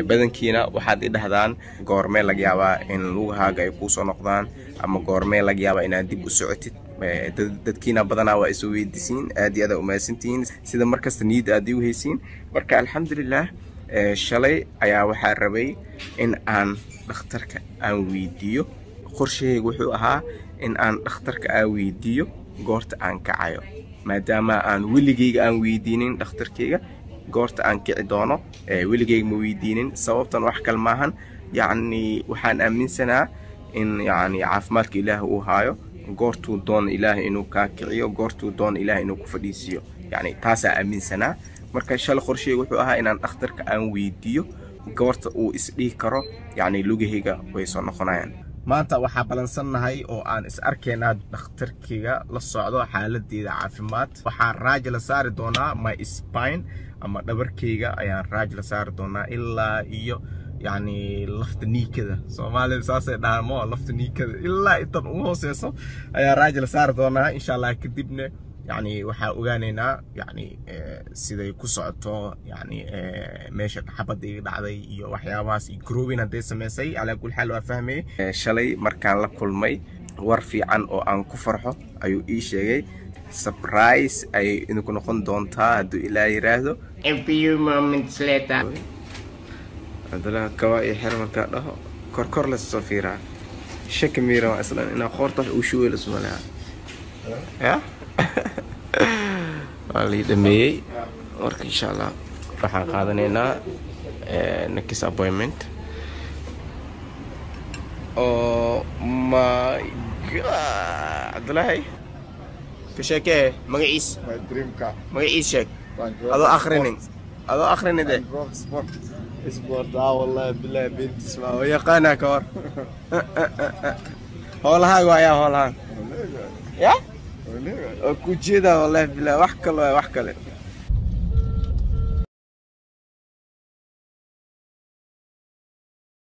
Badankiina waxaad i dhahdaan, goormee laga yaabaa in lugahaaga ay kuusoo noqdaan ama goormee laga yaabaa inaad dib u socotid? Dadkiina badanaa waa isu weydiisiin. Aad iyo aad aa umahadsantihiin sida markasta niyadda aad igu haysiin. Marka alxamdulilah, shalay ayaa waxaa rabay in aan dhakhtarka aan weydiiyo. Qorshahayga wuxuu ahaa in aan dhakhtarka aan weydiiyo goorta aan kacayo, maadaama aan weligeyga aan weydiinin dhakhtarkeyga goorta aan kici doono. Weligeyga ma weydiinin. Sababtan wax kale maahan, yacni waxaan aaminsanaa in yacni caafimaadka Ilaah uu haayo, goortuu doono Ilaah inuu kaa kiciyo, goortuu doono Ilaah inuu ku fadhiisiiyo, yacni taasaa aaminsanaa. Marka shalay qorsheyga wuxuu ahaa inaan dhakhtarka aan weydiiyo goorta uu isdhihi karo yacni lugahayga way soo noqonayaan. Maanta waxaa balansannahay oo aan is arkaynaa dhakhtarkayga la socdo xaaladeeda caafimaad. Waxaan raaji la saari doonaa my spine ama dhabarkayga ayaan raaji la saari doonaa ilaa iyo yacni lafta niikada. Soomaalida saasay dhahaan mo, lafta niikada ilaa intan ugu hooseyso ayaa raaji la saari doonaa, insha Allah. Kadibna yacni waxaa ogaaneynaa yacni siday ku socoto, yacni meesha xabadda iga dhacday iyo waxyaabahaas iyo growing hadday samaysay. Calaa kulli xaal waa fahmayay. Shalay markaan la kulmay, war fiican oo aan ku farxo ayuu ii sheegay. Surprise ayay idinku noqon doontaa hadduu Ilaah yiraahdo. A few moments later. Cabdulaha kaba iyo xer markaa dhaho korkor lasoo fiiraa, shaki miira waa islan inaa qoorta wax uu shuwey lasmaleha ya. Waa lii dhameeyey. Marka insha Allah waxaan qaadanaynaa next appointment. Oh my God, Cabdulahi, ka sheekee magaciis. My dream car. Magaciis sheeg. Range Rover. Adoo akhrinin, adoo akhrinin de. Range Rover Sport. Sport ah, wallahi billahi bintis ma yaqaanaa. Ka war howlahaaga waayaa howlahaan ya oo ku jeedaa, wallahi billahi wax kale waay, wax kale.